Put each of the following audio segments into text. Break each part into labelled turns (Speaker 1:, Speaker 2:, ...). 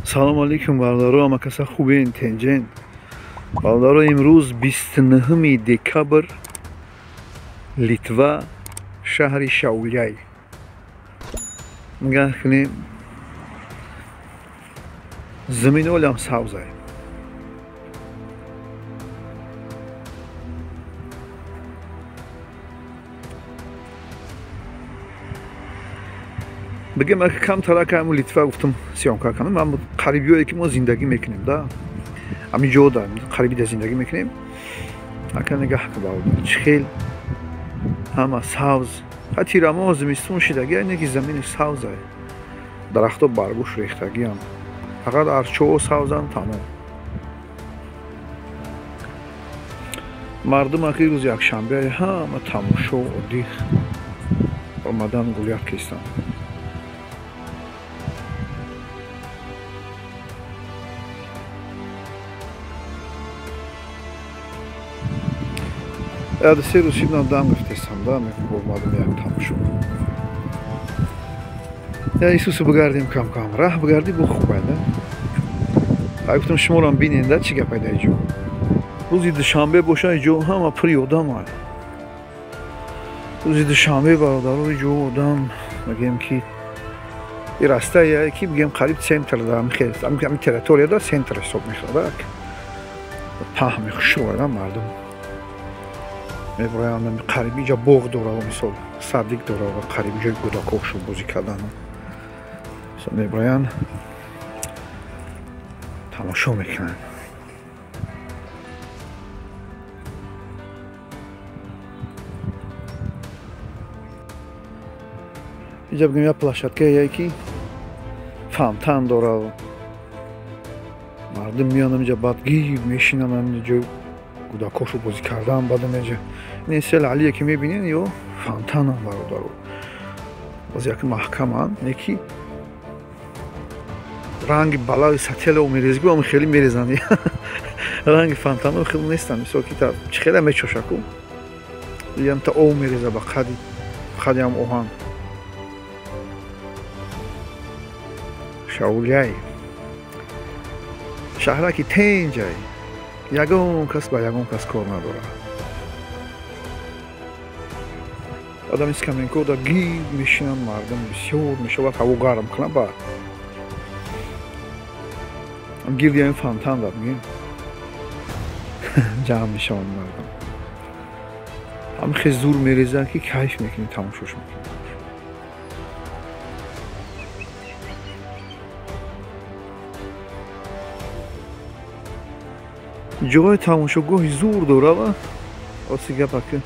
Speaker 1: Салом алейкум бародаро, ҳама каса хубен, тенҷен. Бародаро, имрӯз 29 декабр, Литва, шаҳри Шауляй. Нигоҳ кунем, замин олам сабзай. Бигем, ака камтар ака ҳамун Литва гуфтам съёмка кунам, ҳам қарибиёе ки мо зиндагӣ мекунем, да? Ҳамин ҷо да қариби да зиндагӣ мекунем. Ака нигаҳ ка бародар, чӣ хел ҳама сабз. Ха тирамоҳ зимистон шидаги, не ки замини сабзай. Дарахто баргӯш рехтагиам. Фақат арчоҳо сабзанд, тамом. Мардум аки рӯзи якшанбе ҳама тамошо оддӣ омадан гулят кистанд. Яд се рӯз шидам дам гирифтестам, да, омадам як тамошо. Я Исусу бигардем кам-кам, раҳ бигардӣ бо хубай, да? Ай гуфтам шуморам бинен, да, чӣ гапай дар ҷо. Рӯзи душанбе боша ҷо ҳама пури одам ай. Рӯзи душанбе бародаро ҷо одам мегӯем ки и растае ки бигӯем қариб центр да ҳамин территория да центр ҳисоб мешавад. Паҳми хушрӯ мардум. Меброянд қариб иҷа боғ дора, мисол садик дора ва қариб ҷои кӯдакошу бозӣ кардан. Меброянд тамошо мекунанд. Иҷа бигӯем як площадкае ки фонтан дора. Мардум меоянд инҷа, баъд гир мешинанд ҷои кӯдакошу бозӣ кардан, баъд инҷа ин сел алие ки мебинед ё фонтанам бародаро. Боз як маҳкаманд, не ки ранги балави сатело мерезгу ам хеле мерезанд. Ранги фонтано хеле нестанд, мисол ки та чӣ хеле мечошаку. Ям та об мереза ба қади, қади ҳам оҳан. Шауляй. Шаҳраки тенҷай. Ягон кас ба ягон кас кор надорад. Одами скамейка да гир мешинанд мардум, бисёр мешавад ҳаво гарм кунад баъд. Гирди ҳамин фонтан да бигем. Ҷамъ мешаванд мардум. Ҳамин хел зур мерезанд ки кайф мекунӣ, тамошош мекунӣ. Ҷои тамошогоҳи зур дорава. Оси гапа ки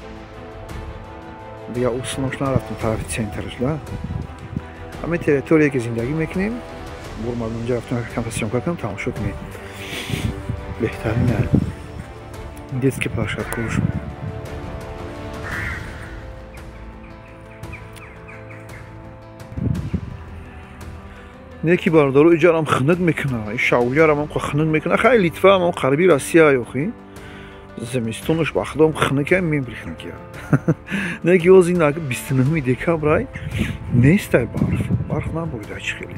Speaker 1: дигар уснош нарафтем тарафи центраш, да? Ҳамин территория ки зиндагӣ мекунем, бурмад онҷа рафтем камта съёмка кунем, тамошо кунем. Беҳтарин детский площадкаш. Не ки бародаро иҷарам хунук мекуна, и Шаулярам ҳам хунук мекуна. Хай Литва ҳам қариби Россия ёхи. Зимистонаш ба худом хунукай мембри хунукия. Не ки оз ин 29 декабрай нестай барф. Барф наборида чӣ хеле.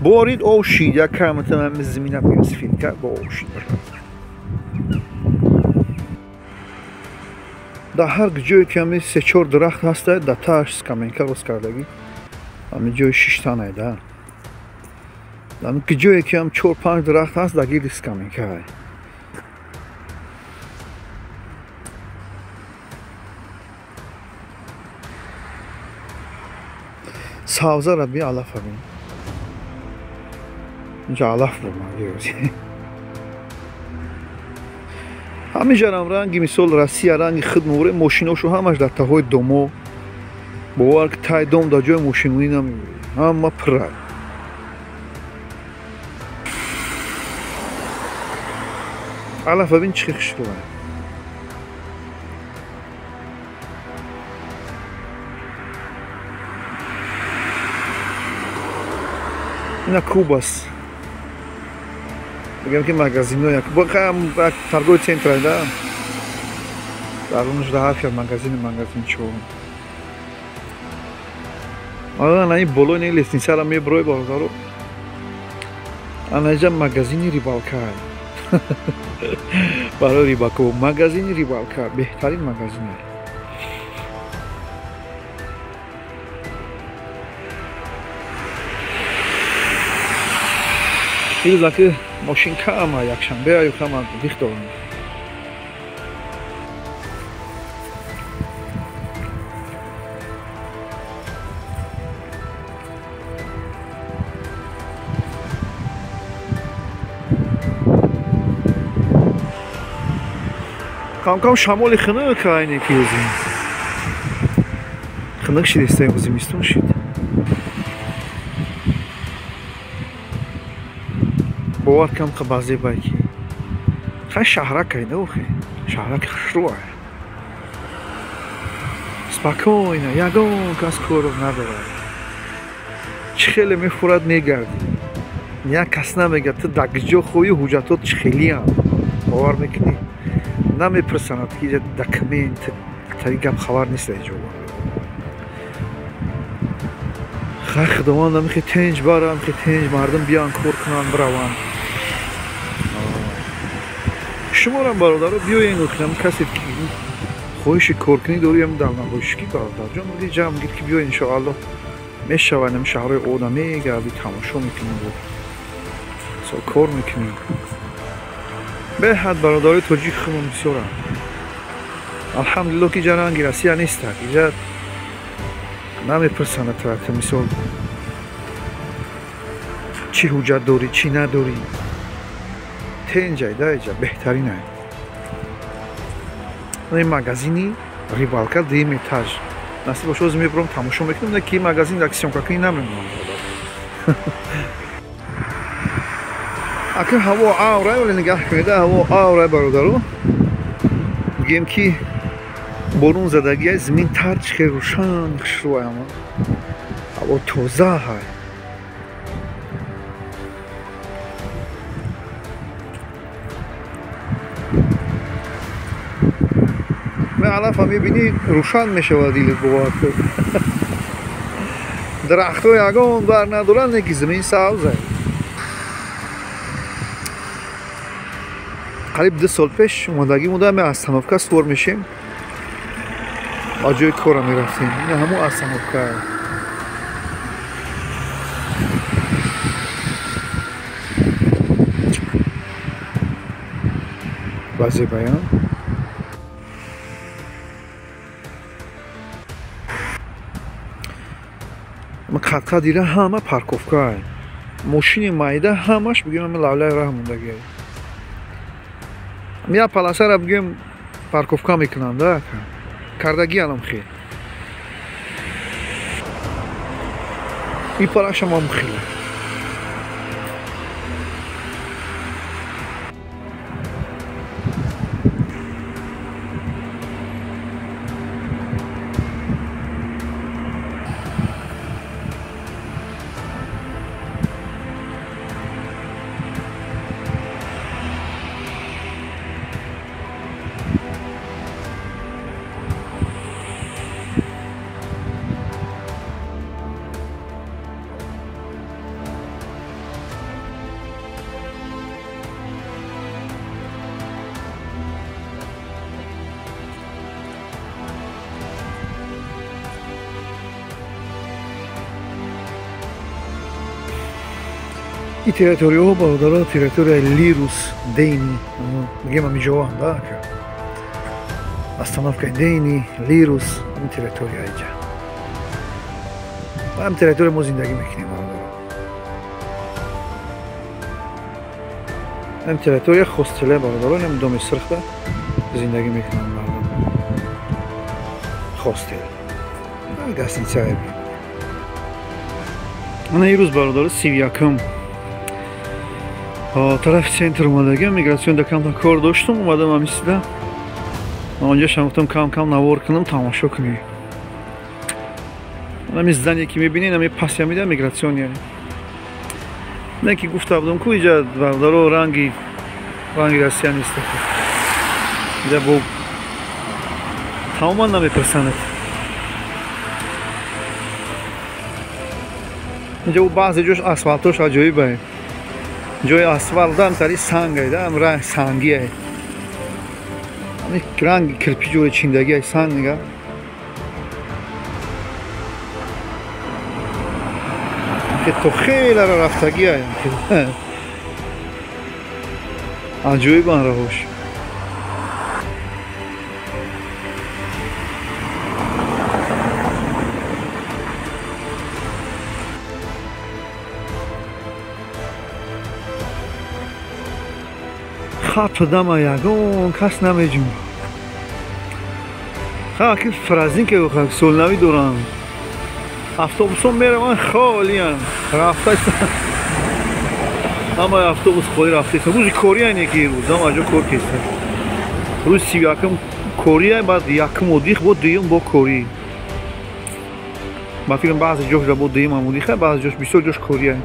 Speaker 1: Борид об шид, як камата ҳам замина бигем сифид кард, бо об шид. Дар ҳар ҷое ки ҳами се-чор дарахт ҳаста, дар тааш скамейка рост кардагӣ. Ҳамин ҷои шиштанай, да. Ҳамин ҷое ки ҳам 4-5 дарахт ҳаст, дар гирди скамейка. Савзара би алафа бин. Инҷа алаф буд ман. Ҳаминҷарам ранги мисол Россия ранги худ муре, мошиношу ҳамаш дар таҳои домо. Бовар ки тай дом дар ҷои мошинонӣ намебинӣ. Ҳама пурра. Алафа бин чӣ хушрӯ. Ина Кубас. Бигем ки магазино як торговый центр, да? Дар онш да ҳар хел магазин чо. Ана ин болои ин лестницара меброи бародаро. Ана иҷа магазини рибалка. Барои рибако магазини рибалка беҳтарин магазин. Ирӯз аки мошин кама, якшанбе аю кама дих дорам. Кам-кам шамоли хунук айне ки ӯзи. Хунук шидеста зимистон шид. Бовар кам баъзе байки. Хай шаҳрак айна охи. Шаҳрак хушрӯ. Спокойно, ягон кас кор надорад. Чӣ хеле мефурад мегардӣ. Як кас намегӯяд ту дар куҷо хоҳӣ, ҳуҷҷатот чӣ хелиам. Бовар мекунӣ? Намепурсанд ки документ тари гап хабар нест дар ҷо. Хай худованд амихе тенҷ бара, амихе тенҷ мардум биён кор кунанд бираванд. Шуморам бародаро биёен кунам касе ки хоҳиши коркунӣ дорӣ, ам далнабошӣ ки бародарҷон муди ҷамъ гир ки биё иншоаллоҳ мешавад ам шаҳрҳои одам мегардӣ тамошо мекунӣ со кор мекунӣ. Беҳад бародарои тоҷик худмон бисёранд. Алҳамдулиллоҳ ки иҷа ранги Россия нестак. Иҷа намепурсанд атра мисол чӣ ҳуҷҷат дорӣ, чӣ надорӣ. Тенҷай да иҷа беҳтаринай. Ин магазини рибалка дуюм этаж. Насиб боша оз мебурам тамошо мекунам, ки магазин дар съёмкакунӣ намемонам. Ака ҳаво аврай, вале нигаҳ кунед, ҳаво аврай бародаро. Мегӯем ки борон задагиай, зимин тар чӣ хел рӯшан хушрӯай ама. Ҳаво тоза ҳай. Ме алафа мебинӣ рӯшан мешавад дилат бовар кун. Дарахтҳо ягон бар надоранд, ки зимин сабзай. Қариб 2 сол пеш омадагӣ буда, ме остановка сувор мешем, ба ҷои кора мерафтем. Ина ҳамон остановка. Баъзе баян. Қадқад ира ҳама парковка. Мошини майда ҳамаш бигӯем ҳама лавлаи раҳ мондагӣ. Я полосара бигӯем парковка мекунанд, да? Кардагианам хел. И парашам хел. И территорияҳо бародаро территорияи Лирус Дейни, мегӯем ҳамиҷоам да остановкаи Дейни Лирус ҳамин территория иҷа. Ҳам территория мо зиндагӣ мекунем бародаро. Ҳам территория хостеле бародаро, ҳам доми сирхда зиндагӣ мекунанд мардум. Хостел. Гостиницае. Мана ирӯз бародаро 31-м тарафи центр омадагиам, мигратсионда камтар кор доштум, омадам ҳамисида. Онҷашам гуфтам кам-кам навор кунам, тамошо кунем. Ҳамин здание ки мебинед, ҳамин паси ҳамида мигратсиония. Не ки гуфта будам ку иҷа бародаро ранги Россия нест. Иҷа бо тамоман намепурсанд. Инҷа баъзе ҷош асфалтош аҷоиб. Ҷои асфалт дам тари сангай дам ранг сангиай. Ами ранги кирпиҷои чиндагиай санг нига. Ки то хеле рафтагиай. Аҷоибан роҳош. Хату дама ягон кас намеҷум. Ха ки фразин ки солнавӣ доранд. Автобусҳо мераванд холиянд. Рафта ҳамаи автобус холӣ рафтаист. Рӯзи кория не ки рӯз ҳама ҷо кор кеста. Рӯзи 31 кория, баъд якум одих, бо дуюм бо корӣ. Ба фикрам баъзе ҷош бо дуюм ҳам одиха, баъзе ҷош бисёр ҷош кория.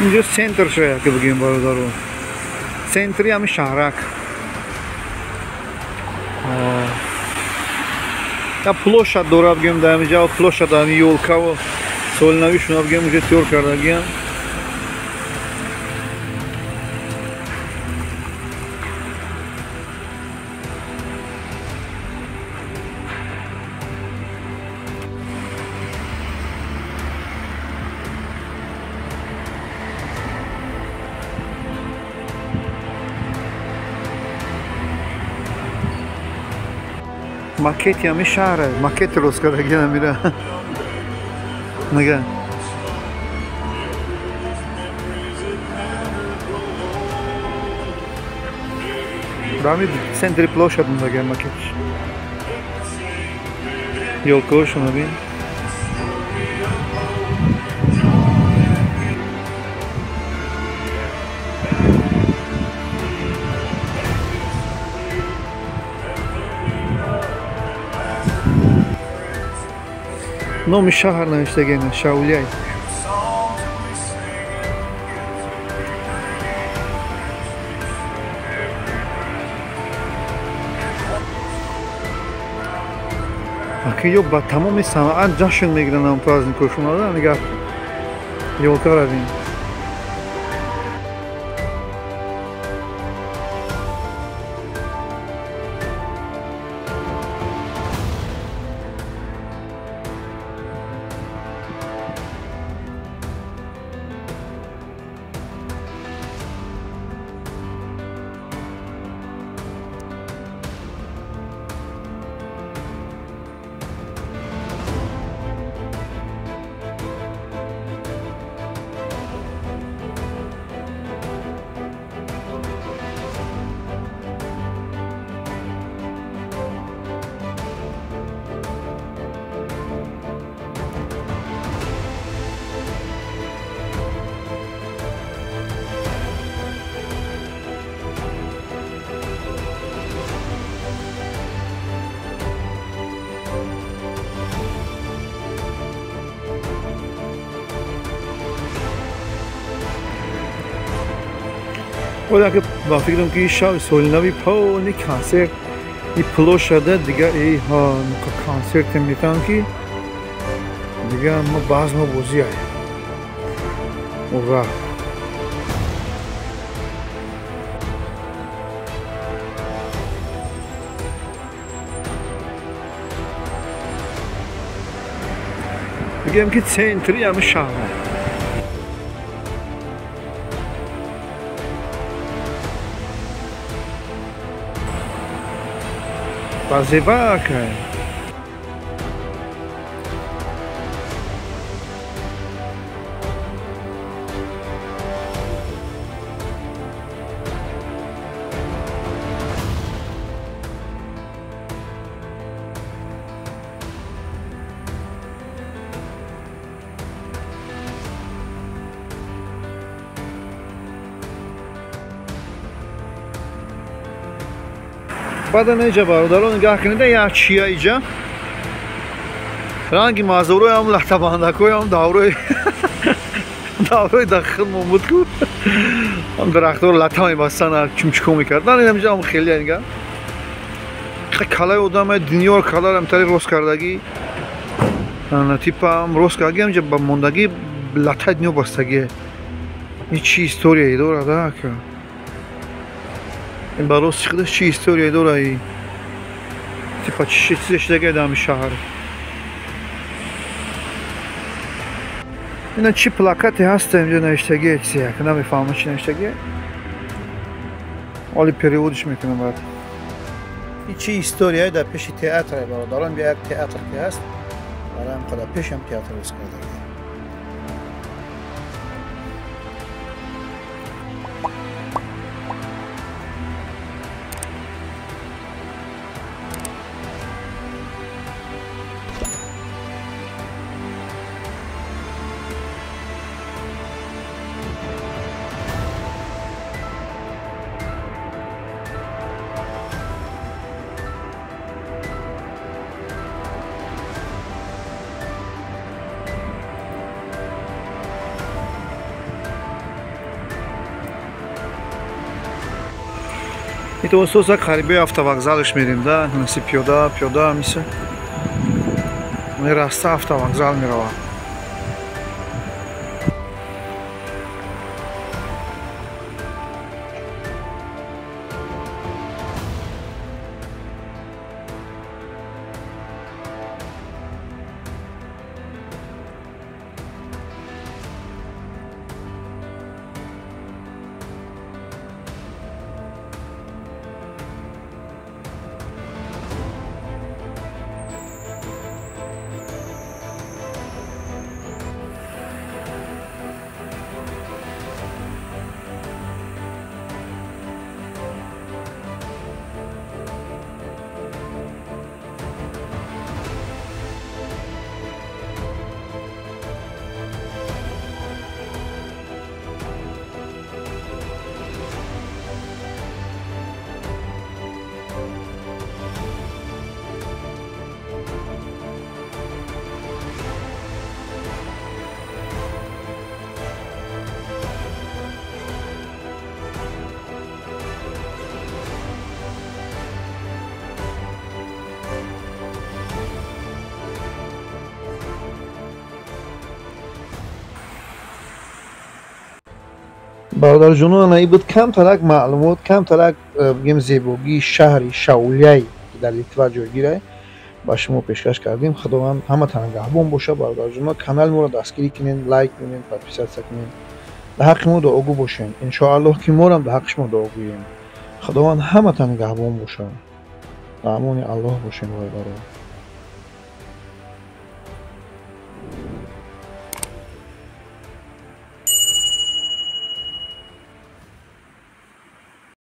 Speaker 1: Инҷо центр шояд ки бигӯем бародаро. Центри ҳами шаҳрак. Я площадь дора бигӯем дар ҳамиҷа, площадь ҳами ёлкаво солнавӣ шуна бигӯем уже тёр кардагиям. Макети ҳами шаҳре, макети рост кардагиам амира. Нига. Дар ҳами центри площадь мондагиам макетш. Ёлкаҳошона бин. Номи шаҳр навиштагиам Шауляй. Аки ё ба тамоми санъат ҷашн мегиранд праздникошонада, нигаҳ ёлка равем. Оля ки ба фикрам ки шаби соли нави полни консерт и площада дига консерте метавон ки дига ма базмо бозӣ ай. Ура! Бигӯем ки центри ҳами шаҳр. Зебака. Баъдан иҷа бародарон нигаҳ кунед, як чия иҷа ранги мазороям латабандакоям даврои даврои дахил буд ку ҳам дарахтҳоро лата мебастан, чумчуко мекардан. Инамиҷа ҳам хеле нигаҳ калаи одама дунёро каларам тари рост кардагӣ, типам рост кардагӣ, ҳамҷа ба мондагӣ латаи дунё бастагӣ. Ин чӣ историяе дорад ака? Ин ба рости худаш чӣ историяе дорад? Типа чӣ чизе шудагӣ дар ҳамин шаҳр? Ина чӣ плакате ҳаста инҷо навиштагӣ, чизе ака намефаҳмам чӣ навиштагӣ. Оли переводиш мекунам баъд. Ин чӣ историяе дар пеши театре бародарон? Бия як театр ки ҳаст, барои ҳам пешам театр рост кардагӣ. Итоососа қариби автовокзалш мерем да, наси пиёда, пиёда миса. Раста автовокзал мерава. Бародарҷонон, ана ин буд камтарак маълумот, камтарак бигем зебогии шаҳри Шауляй ки дар Литва ҷойгир ба шумо пешкаш кардем. Худованд ҳаматон нигаҳбон боша. Бародарҷонон, канали моро дастгирӣ кунед, лайк кунед, подписаться кунед. Дар ҳаққи мо дуогӯ бошед. Иншоаллоҳ ки морам дар ҳаққи шумо дуогӯем. Худованд ҳаматон нигаҳбон боша. Дар амони Аллоҳ бошед бародарон.